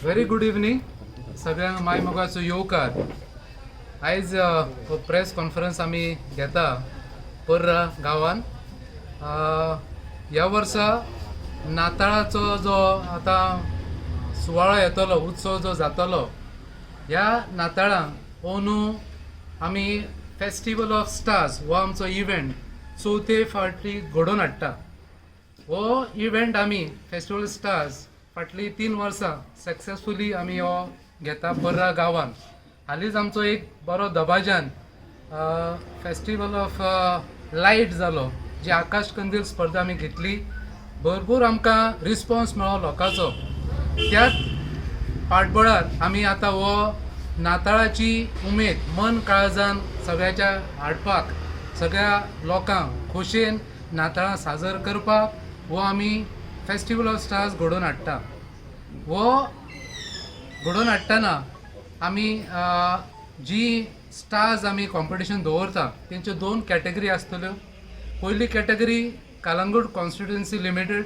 Very good evening सगळ्यांक माय मोगाचो येवकार. आयज हो प्रेस कॉन्फरन्स आमी घेता पर्रा गांवान. ह्या वर्सा नाताळाचो जो आतां सुवाळो येतलो, उत्सव जो जातलो, ह्या नाताळांक अंदू आमी फेस्टिवल ऑफ स्टार्स हो आमचो इव्हेंट चवथे फावटी घडोवन हाडटा. हो इव्हेंट आमी फेस्टिवल स्टार्स फाटलीं 3 वर्सां सक्सेसफुली आमी हो घेता पर्रा गांवान. हालींच आमचो एक बरो दबाज्यान फेस्टिवल ऑफ लायट जालो, जी आकाश कंदील स्पर्धा आमी घेतली. भरपूर आमकां रिस्पॉन्स मेळ्ळो लोकांचो. त्याच पाठबळार आमी आतां हो नाताळाची उमेद मन काळजान सगळ्याच्या हाडपाक, सगळ्या लोकांक खोशयेन नाताळां साजर करपाक हो आमी फेस्टिवल ऑफ स्टार्स घडोवन हाडटा. हो घडोवन हाडटना आमी जी स्टार्स आमी कॉम्पिटिशन दवरता, तेंच्यो दोन कॅटेगरी आसतल्यो. पयली कॅटेगरी कलंगूट कॉन्स्टिट्युएन्सी लिमिटेड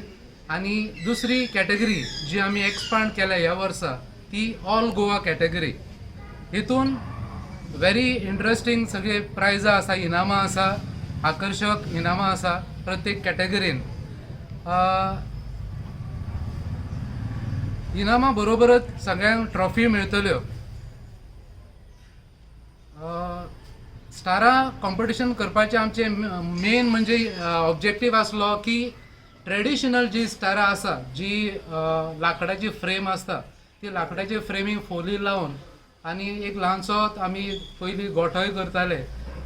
आनी दुसरी कॅटेगरी जी आमी एक्सपांड केल्या ह्या वर्सा, ती ऑल गोवा कॅटेगरी. हितून व्हेरी इंट्रस्टींग सगळे प्रायजां आसा, इनामां आसा, आकर्शक इनामां आसा प्रत्येक कॅटेगरीन. इनामां बरोबरच सगळ्यांक ट्रॉफी मेळटल्यो. स्टारां कॉम्पिटिशन करपाचें आमचें मेन म्हणजे ऑब्जेक्टीव आसलो की ट्रेडिशनल जी स्टारां आसा, जी लांकडाची फ्रेम आसता, ती लांकडाची फ्रेमींग फोली लावन आनी एक ल्हानसो आमी पयलीं गोठोय करताले.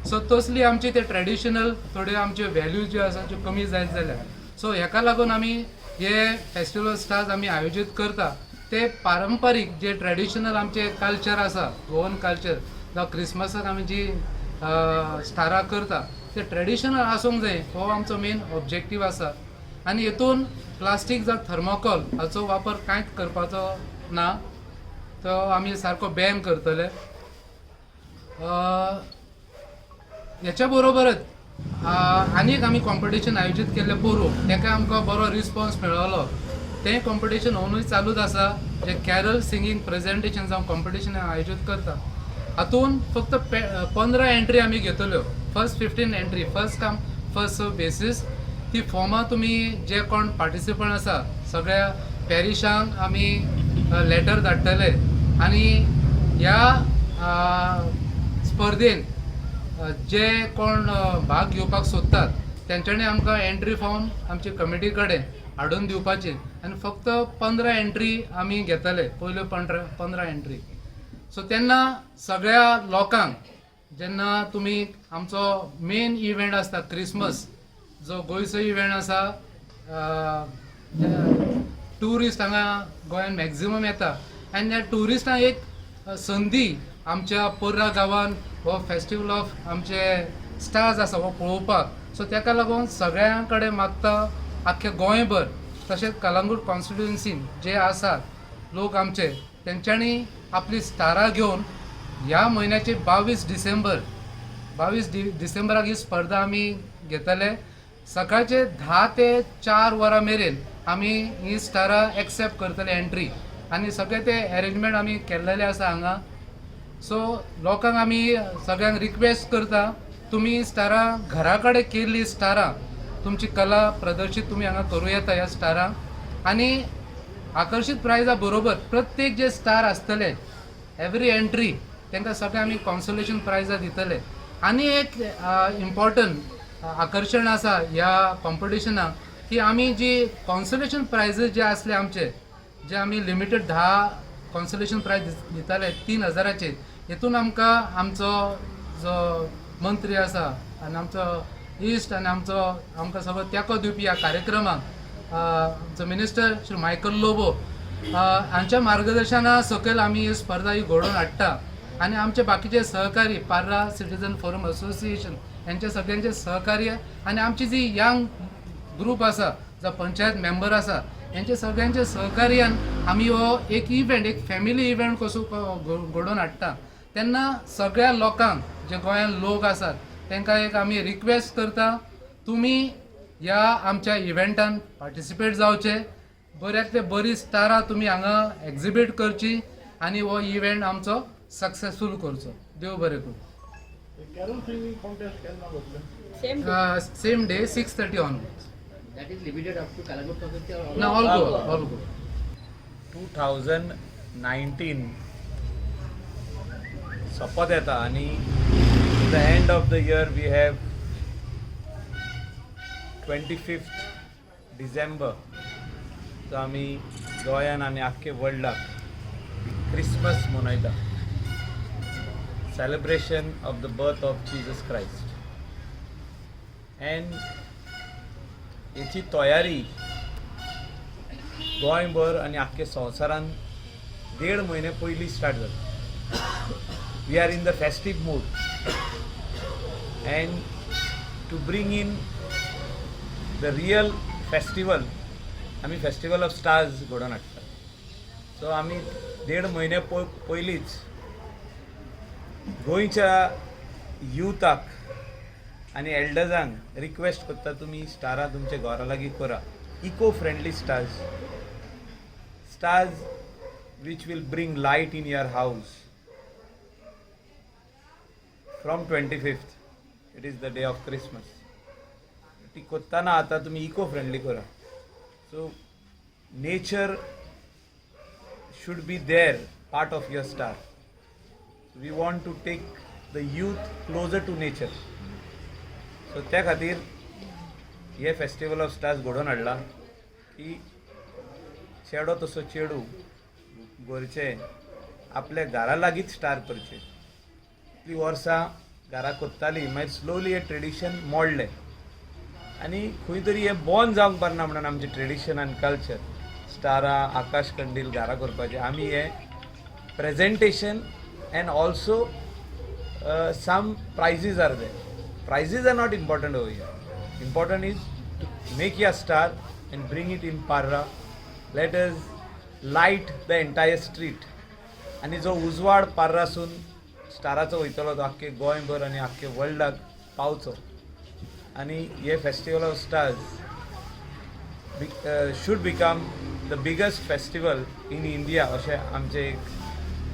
सो तसली आमची ते ट्रेडिशनल थोड्यो आमच्यो व्हॅल्यू ज्यो आसा, त्यो कमी जायत जाल्या. सो हेका लागून आमी हे फेस्टिवल स्टार्स आमी आयोजीत करता. ते पारंपारीक जे ट्रेडिशनल आमचे कल्चर आसा, गोवन कल्चर, जावं क्रिसमसाक आमी जी स्टारां करता, ते ट्रेडिशनल आसूंक जाय, हो आमचो मेन ऑब्जेक्टीव आसा. आनी हेतून प्लास्टीक जावं थर्मोकॉल हाचो वापर कांयच करपाचो ना. तो आमी सारको बॅन करतले. हेच्या बरोबरच आनीक आमी कॉम्पिटिशन आयोजीत केल्लें पोरूं, तेका आमकां बरो रिस्पॉन्स मेळ्ळो. तें कॉम्पिटिशन अंदूय चालूच आसा, जे कॅरल सिंगींग प्रेजेंटेशन जावं कॉम्पिटिशन आयोजीत करता. हातून फक्त 15 एंट्री आमी घेतल्यो. First 15 entry, first come first serve basis. ती फॉर्मां तुमी जे कोण पार्टिसिपंट आसा, सगळ्या पॅरिशांक आमी लेटर धाडटले आनी ह्या स्पर्धेन जे कोण भाग घेवपाक सोदतात, तेंच्यांनी आमकां एंट्री फॉर्म आमचे कमिटी कडेन हाडून दिवपाचे आनी फक्त 15 एंट्री आमी घेतले, पयल्यो 15 एंट्री. सो तेन्ना सगळ्या लोकांक, जेन्ना तुमी आमचो मेन इव्हेंट आसता क्रिसमस, जो गोंयचो इव्हेंट आसा, ट्युरिस्ट हांगा गोंयांत मॅक्झिमम येता आनी त्या ट्युरिस्टांक एक संदी आमच्या पर्रा गांवान हो फेस्टिवल ऑफ आमचे स्टार्स आसा हो पळोवपाक. सो तेका लागून सगळ्यां कडेन मागता, आख्खे गोंयभर तशेंच कलंगूट कॉन्स्टिट्युएन्सीन जे आसात लोक आमचे, तेंच्यांनी आपली स्टारां घेवन ह्या म्हयन्याचे 22 डिसेंबर, 22 डिसेंबराक ही स्पर्धा आमी घेतले. सकाळचे 10 ते 4 वरां मेरेन आमी ही स्टारां एक्सेप्ट करतले एंट्री आनी सगळे ते एरेंजमेंट आमी केल्लेले आसा हांगा. सो लोकांक आमी सगळ्यांक रिक्वेस्ट करता, तुमी स्टारां घरा कडेन केल्ली स्टारां, तुमची कला प्रदर्शीत तुमी हांगा करूं येता ह्या स्टारांक. आनी आकर्शीत प्रायजा बरोबर प्रत्येक जे स्टार आसतले, एवरी एंट्री तांकां सगळे आमी कॉन्सोलेशन प्रायजां दितले. आनी एक इम्पॉर्टंट आकर्शण आसा ह्या कॉम्पिटिशनाक की आमी जी कॉन्सोलेशन प्रायजीस जे आसले आमचे, जे आमी लिमिटेड 10 कॉन्सोलेशन प्रायज दिताले 3000चे, हेतून आमकां आमचो जो मंत्री आसा आनी आमचो इश्ट आनी आमचो आमकां सगळो तेंको दिवपी ह्या कार्यक्रमाक आमचो मिनिस्टर श्री मायकल लोबो हांच्या मार्गदर्शना सकयल आमी ही स्पर्धा ही घडोवन हाडटा. आनी आमचे बाकीचे सहकारी, पार्रा सिटीजन फोरम असोसिएशन, यांचे सगळ्यांचे सहकार्य आनी आमची जी यंग ग्रूप आसा, जो पंचायत मेंबर आसा, यांचे सगळ्यांचे सहकार्यान आमी हो एक इव्हेंट, एक फॅमिली इव्हेंट कसो घडोवन हाडटा. तेन्ना सगळ्या लोकांक, जे गोंयांत लोक आसात, तांकां एक आमी रिक्वेस्ट करता, तुमी ह्या आमच्या इव्हेंटान पार्टिसिपेट जावचे. बऱ्यांतले बरी स्टारां तुमी हांगा एक्झिबीट करची आनी हो इव्हेंट आमचो सक्सेसफूल करचो. देव बरें करूं. कॅरल सिंगिंग कॉन्टेस्ट केन्ना जातलें? Same day. Same day, 6:30 onwards. That is limited up to Calangute community or all? ना, all Goa, all Goa. 2019 सोंपत येता आनी the end of the year we have 25th December, जो आमी गोंयान आनी आख्खे वर्ल्डाक क्रिसमस मनयता, celebration of the birth of Jesus Christ. And हेची तयारी गोंयभर आनी आख्खे संवसारान देड म्हयने पयलीं स्टार्ट जाता. We are in the festive mood, and to bring in the real festival आमी फेस्टिवल ऑफ स्टार्स घडोवन हाडटा. सो आमी देड म्हयने पयलींच गोंयच्या युथाक आनी एल्डर्सांक रिक्वेस्ट करता, तुमी स्टारां तुमच्या घरा लागीं करा, eco friendly stars, stars which will bring light in your house. From 25th, it is the day of Christmas. ती करतना आतां तुमी इको फ्रेंडली करा. So nature should be there, part of your star. We want to take the youth closer to nature. So त्या खातीर हे festival of stars घडोवन हाडला की चेडो तसो चेडूं घरचे आपल्या घरा लागींच स्टार करचे. इतलीं वर्सां घरा करतालीं, मागीर स्लोली हें ट्रेडिशन मोडलें आनी खंय तरी हें बंद जावंक पारना म्हणून आमचें ट्रेडिशन आनी कल्चर, स्टारां, आकाश कंडील घरा करपाचें, आमी हें presentation and also some prizes are there. Prizes are not important over here. Important is to make your star and bring it in Parra. Let us light the entire street. आनी जो उजवाड पार्रासून स्टाराचो वयतलो तो आख्खे गोंयभर आनी आख्खे वर्ल्डाक पावचो आनी हे festival of stars should become the biggest festival in India अशें आमचें एक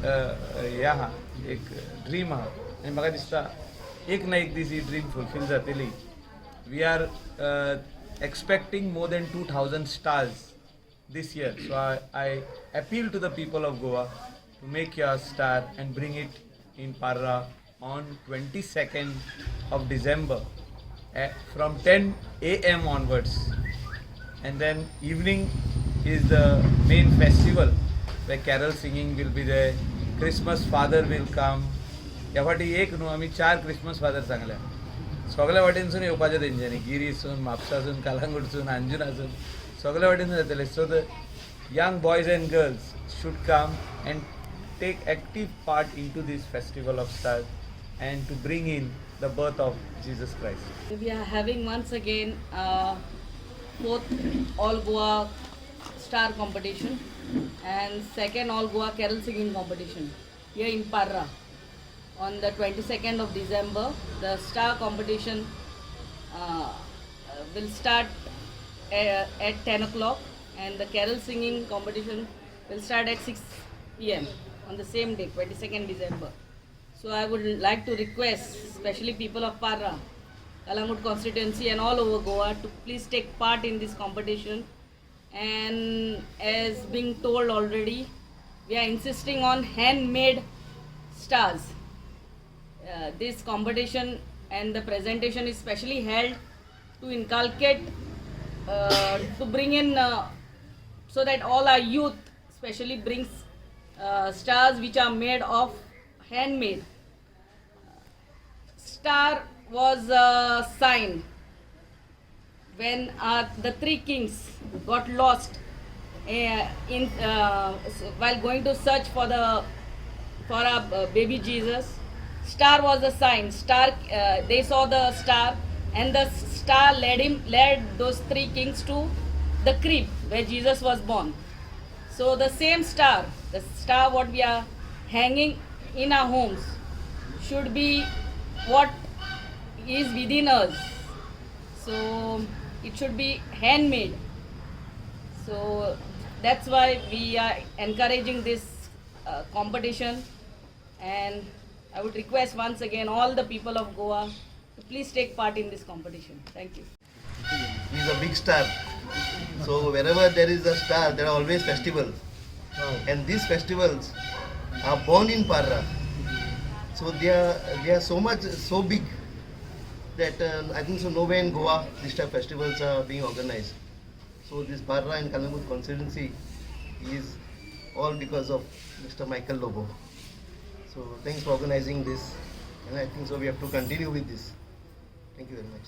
हें आहा, एक ड्रीम आहा. आनी म्हाका दिसता एक ना एक दीस ही ड्रीम फुलफील जातली. We are expecting more than 2,000 stars this year. So I appeal to the people of Goa to make your star and bring it in Parra on 22nd of December from 10 a.m. onwards. And then evening is the main festival where carol singing will be there, Christmas father will come. ह्या फाटी एक न्हू, आमी चार Christmas father सांगल्या. सगल्या वाटेनसून येवपाचें तेंच्यांनी, गिरीसून, म्हापसासून, कलांगूटसून, अंजुनासून, सगल्या वाटेनसून येतले. So the young boys and girls should come and take active part into this festival of stars and to bring in the birth of Jesus Christ. We are having once again fourth All Goa Star competition and second All Goa Carol Singing competition here in Parra. On the 22nd of December, the star competition will start at 10 o'clock and the carol singing competition will start at 6 p.m. on the same day, 22nd December. So I would like to request, especially people of Parra, Calangute constituency and all over Goa, to please take part in this competition. And as being told already, we are insisting on handmade stars. This competition and the presentation is specially held to inculcate, to bring in, so that all our youth especially brings stars which are made of handmade. Star was a sign when the three kings got lost in while going to search for our baby Jesus. Star was a sign. Star, they saw the star and the star led those three kings to the crib where Jesus was born. So the same star, the star what we are hanging in our homes, should be what is within us. So it should be handmade. So That's why we are encouraging this competition, and I would request once again all the people of Goa to please take part in this competition. Thank you. He is a big star. So wherever there is a star, there are always festivals. And these festivals are born in Parra. So they are so much so big that I think so nowhere in Goa these type of festivals are being organized. So this Parra and Calangute constituency is all because of Mr. Michael Lobo. So thanks for organizing this, and I think so we have to continue with this. Thank you very much.